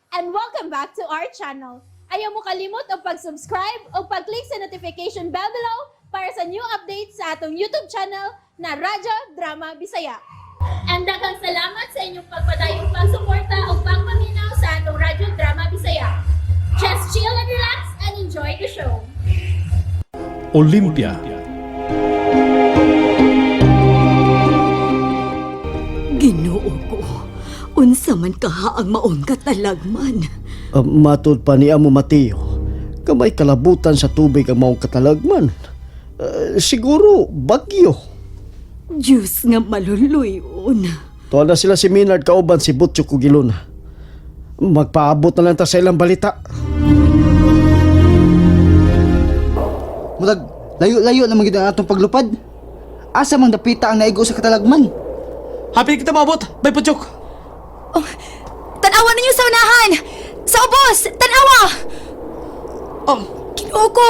And welcome back to our channel. Ayaw mo kalimot og pag-subscribe o pag-click sa notification bell below para sa new updates sa atong YouTube channel na Radyo Drama Bisaya. And daghang salamat sa inyong pagpadayong pagsuporta o pagpaminaw sa atong Radyo Drama Bisaya. Just chill and relax and enjoy the show. Olympia. Ginoo ko, unsa man kaha ang maong katalagman. Matud pa ni Amo Mateo, kamay kalabutan sa tubig ang maong katalagman. Siguro, bagyo. Diyos nga maluluyon. Tuwa na sila si Maynard kauban si Butcho Kugilona. Magpaabot na lang ta sa ilang balita. Murag, layo-layo naman gid ang atong paglupad. Asa mang dapita ang naigo sa katalagman? Happy kita maabot. Bay Puchok. Oh, tanawa ninyo sa unahan! Sa ubos! Tanawa! Oh, Ginoo ko!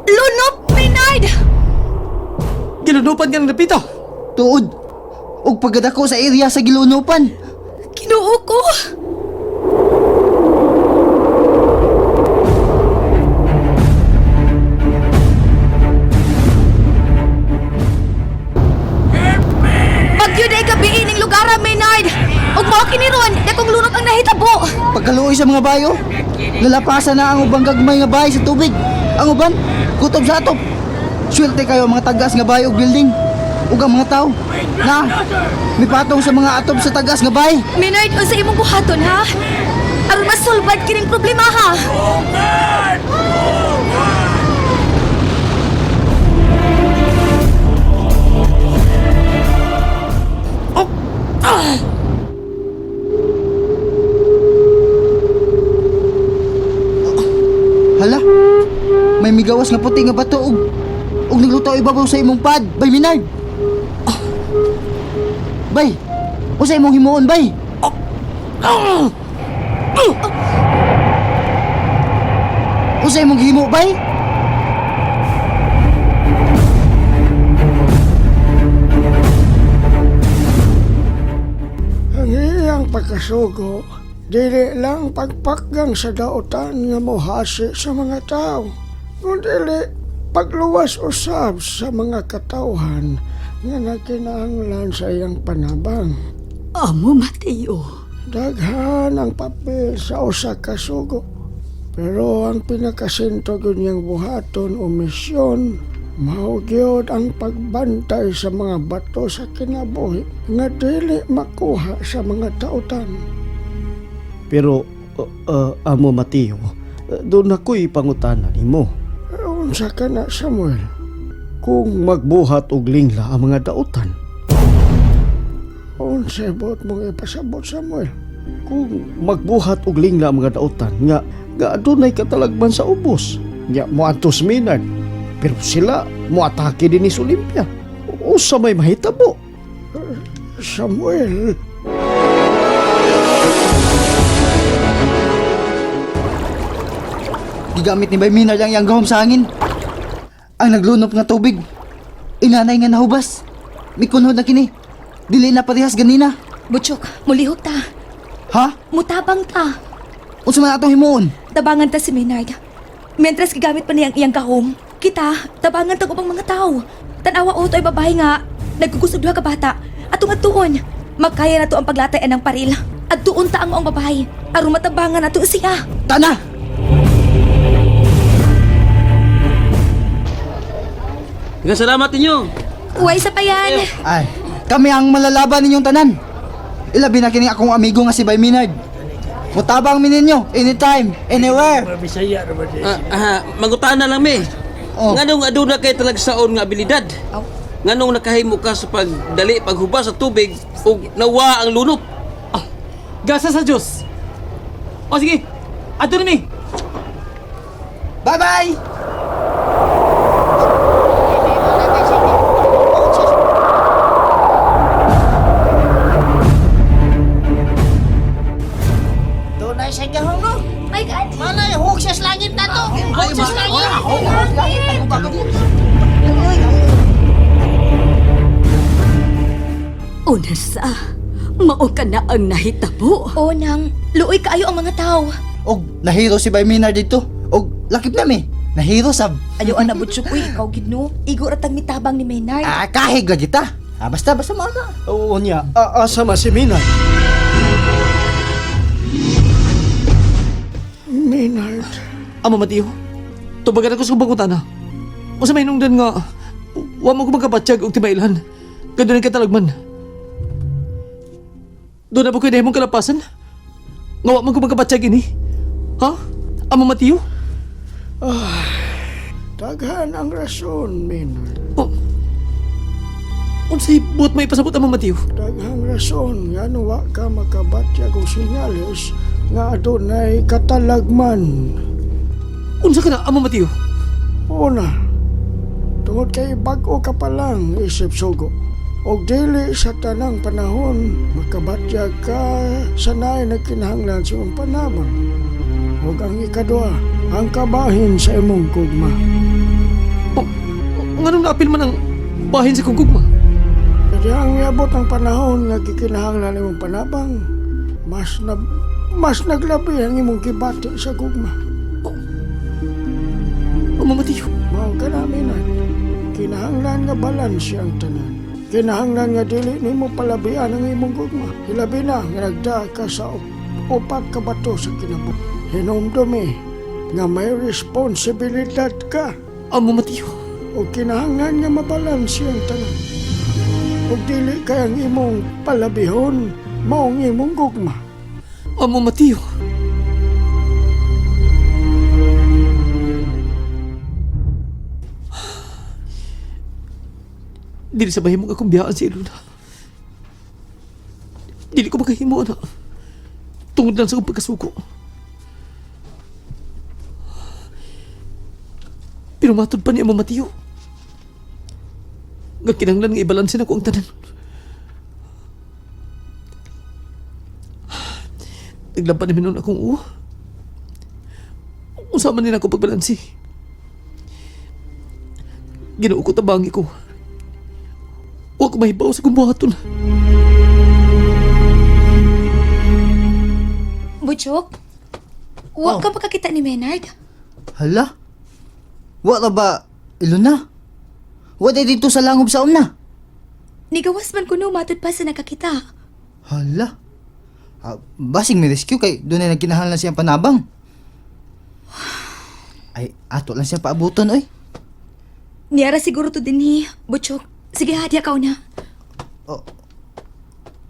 Lunop, Maynard! Gilunupan ka ng dapita. Tuod. Ug pagkadako sa area sa gilunupan. Ginoo ko! Bagyo day gabi ining lugar, Maynard! Ug mao kini ron, dakong lunok ang nahitabo. Pagkaluoy sa mga bayo, lalapasan na ang ubang gagmay nga bahay sa tubig. Ang uban, kutob sa atop. Swerte kayo ang mga tagas nga bahay ug building. Ug ang mga tao na mipatong sa mga atop sa tagas nga bahay. Maynard, unsa imong buhaton ha? Aron masulbad kining problema ha? Hala, may migawas nga puti nga bato ug ug naglutaw ibabaw sa imong pad, Bay Minard. Ah. Bay, unsa imong himuon, bay? Unsa imong gihimo, bay? Ang iyang pagkasugo, dili lang pagpakgang sa daotan nga mohasi sa mga tao, kundi pagluwas usab sa mga katawhan nga nakinahanglan sa iyang panabang. Amo Mateo. Daghan ang papel sa usa ka sugo. Pero ang pinakasinto gyud niyang buhaton o misyon, mao gyud ang pagbantay sa mga bato sa kinabuhi nga dili makuha sa mga tautan. Pero, Amo Mateo, doon ako'y pangutana nimo. Unsa ka na, Samuel? Kung magbuhat og lingla ang mga dautan, Unsa buot mong ipasabot, Samuel? Kung magbuhat og lingla ang mga dautan nga nga adunay katalagman sa ubos, nya moadto sa Maynard, pero sila moatake dinhi sa Olympia. Usa may mahitabo. Samuel, Gigamit ni Bay Minard ang iyang gahom sa hangin. Ang naglunop nga tubig. Inanay nga nahubas. Mikunhod na kini. Dili na parehas ganina. Butchok, mulihok ta. Ha? Mutabang ta. Unsa man atong himuon? Tabangan ta si Maynard. Mientras gigamit pa niya ang iyang gahom, kita, tabangan ta ubang mga tao. Tanawa oto ay babae nga, nagkugusog duha ka bata. Atong atuon, makaya na to ang paglatay anang paril. At tuon ta ang maong babae, aron matabangan nato siya. Tana! Daghang salamat ninyo. Uway sa payan. Ay, kami ang malalaban ninyong tanan. Ilabi na kini akong amigo nga si Bay Minard. Mutabang mi ninyo, anytime, anywhere. Mangutan na lang mi. Oh. Nganong aduna kay talagsaon nga abilidad? Nganong nakahimo ka sa pagdali paghubas sa tubig ug nawa ang lunop? Gasa sa Diyos. O sige, ato na mi. Bye-bye! Doon sa gahong no. My God! Malay, hukses langit na to. Hukses langit. Una sa, mao Mao ka na ang nahitabo. O nang, luoy kaayo ang mga tao. Og nahiro si Bay Maynard dito. Og lakip nami. Nahiro sab. Ayaw ana Butchok, uy, ikaw gid no. Igo ra tag mitabang ni Maynard. Ah, kahig lagi ta. Ah, basta basta mao na. Oo niya, asa man si Maynard? Maynard, Ama Mateo, tubagan ako sa kubang na. Unsa may hinungdan nga wa mo ko magkabatyag og timailhan. Kadto ka katalagman. Doon na ba ko mong kalapasan? Nga wa man ko magkabatyag ini. Ha? Ama Mateo? daghan ang rason, Maynard. Oh. Unsay buot may pasabot, Ama Mateo? Daghang rason nga wa ka makabatyag og senyales nga adunay katalagman. Unsa ka na, Ama Mateo? Una, tungod kay bag-o ka pa lang isip sugo. Og dili sa tanang panahon makabatyag ka sa naay nagkinahanglan sa imong panabang. Ug ang ikaduha, ang kabahin sa imong gugma. Oh, nganong naapil man ang bahin sa kong gugma? Kaya ang miabot ang panahon nga gikinahanglan imong panabang, mas naglabi ang imong gibati sa gugma. Ama Mateo, Mao ka namin kinahanglan nga balanse ang tanan. Kinahanglan nga dili nimo palabian ang imong gugma. Hilabi na nga nagdaa ka sa upat ka bato sa kinabuhi. Hinumdumi nga may responsibilidad ka Ama Mateo. o kinahanglan nga mabalanse ang tanan. Ug dili kay ang imong palabihon mao ang imong gugma. Ama Mateo. Dili sa bahimong akong biyaan si Iluna. Dili ko makahimo na. Tungod lang sa akong pagkasuko. Pero matod pa ni Ama Mateo. Nga kinahanglan nga ibalansin ako ang tanan. Naglampan namin noon akong uwa. Unsa man nila ako pagbalansi. Ginoo ko tabangi ko. Huwag ko mahibaw sa kong buhaton. Butchok, wa Oh. ka makakita ni Maynard. Hala. Wa ra ba Iluna? Wa day dito sa langob sa una. Nigawas man kuno matod pa sa nakakita. Hala. Ah, basing may rescue kay doon na nagkinahanglan siyang panabang. Ay, ato lang siya paabuton oy. Niara siguro to dinhi, Butchok. Sige, hadya ka una.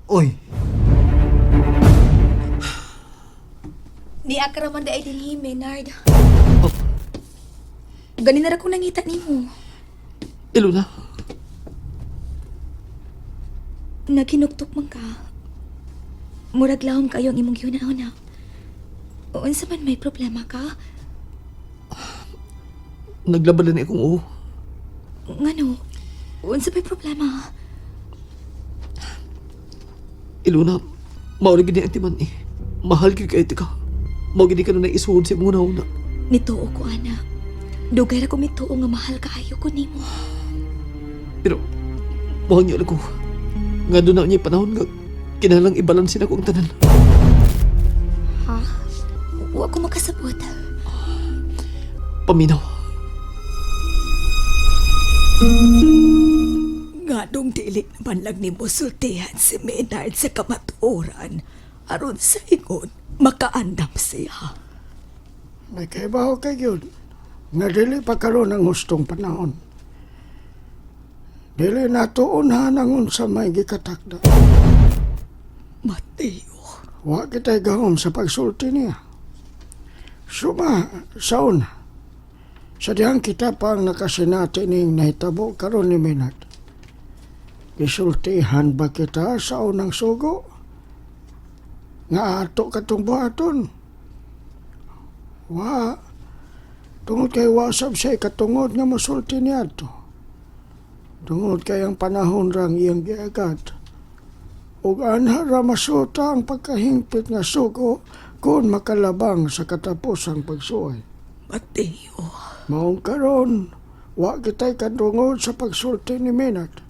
Oy, Ni akara man daay dinhi, Maynard. Ganin na ra kong nangita nimo. Iluna, Naghinuktok man ka. Murag lahom kayo ang imong gihuna-huna. Unsa man may problema ka? naglaban na ni akong uwa. Ngano? Unsa may problema? Iluna, maura gid ni ang timan eh. Mahal gid kayo ka. Mao gid ka na naisuod sa imong una. Nituo ko, ana. Dugay ra ko mituo nga mahal kaayo ko nimo. Pero, muhang niyo ko. Nga doon na niya panahon nga kinahanglang ibalansin ako ang tanan. Ha? Wa ko makasabot. Paminaw. Nganong dili naman lang nimo sultihan si Maynard sa kamatuoran aron sa ingon makaandam siya. Nakaibaw kay gyud nga dili pa karon ang hustong panahon. Dili nato unhan ang unsa may gikatakda. Mateo, Wa kita'y gahom sa pagsulti niya. Suma, sa una, sa dihang kita pa ang nakasinati ning nahitabo karon ni Minat. Gisultihan ba kita sa unang sugo? Nga ato katong buhaton? Wa. Tungod kay wasab siya katungod nga mosulti niya ato. Tungod kay ang panahon rang iyang giagad ug anha ra masuta ang pagkahingpit nga sugo kung makalabang sa katapusang pagsuway. Mateo, Maong karon, wa kita'y kadungod sa pagsulti ni Minat.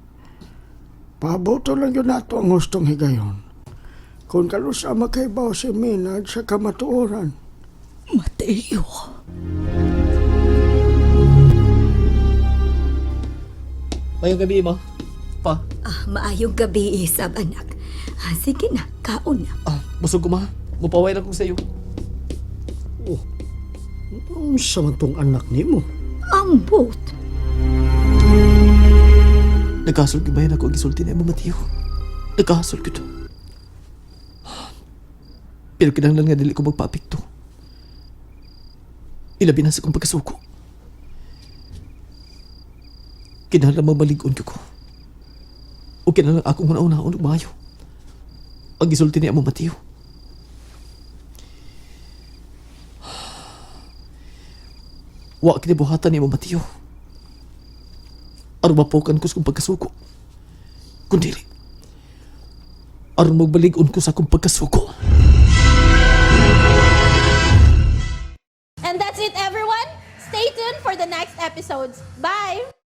Pabuto lang yun nato ang hustong higayon. Kung kalusa makaibaw si Maynard sa kamatuoran. Mateo. Mayong gabi, ma. Pa. Ah, maayong gabi, Isab, anak. Ah, sige na, kaon na. Ah, busog ko, ma. Mupaway lang ko sa iyo. Oh, unsa man tong anak nimo? Ang boat. Nagkasol gyud bayan ako ang gisulti na imo, Mateo. Nagkasol gyud. Pero kinahanglan nga dili ko magpaapekto. Ilabi na sa kong pagkasuko. Kinahanglan mamalig-on gyud ko. O kinahanglan akong una-unaon og maayo. Ang gisulti ni imo, Mateo. Wa kinibuhatan ni imo, Mateo. Aron mapukan ko sa kong pagkasuko. Kundili, aron magbalig-on ko sa akong pagkasuko. And that's it, everyone. Stay tuned for the next episodes. Bye!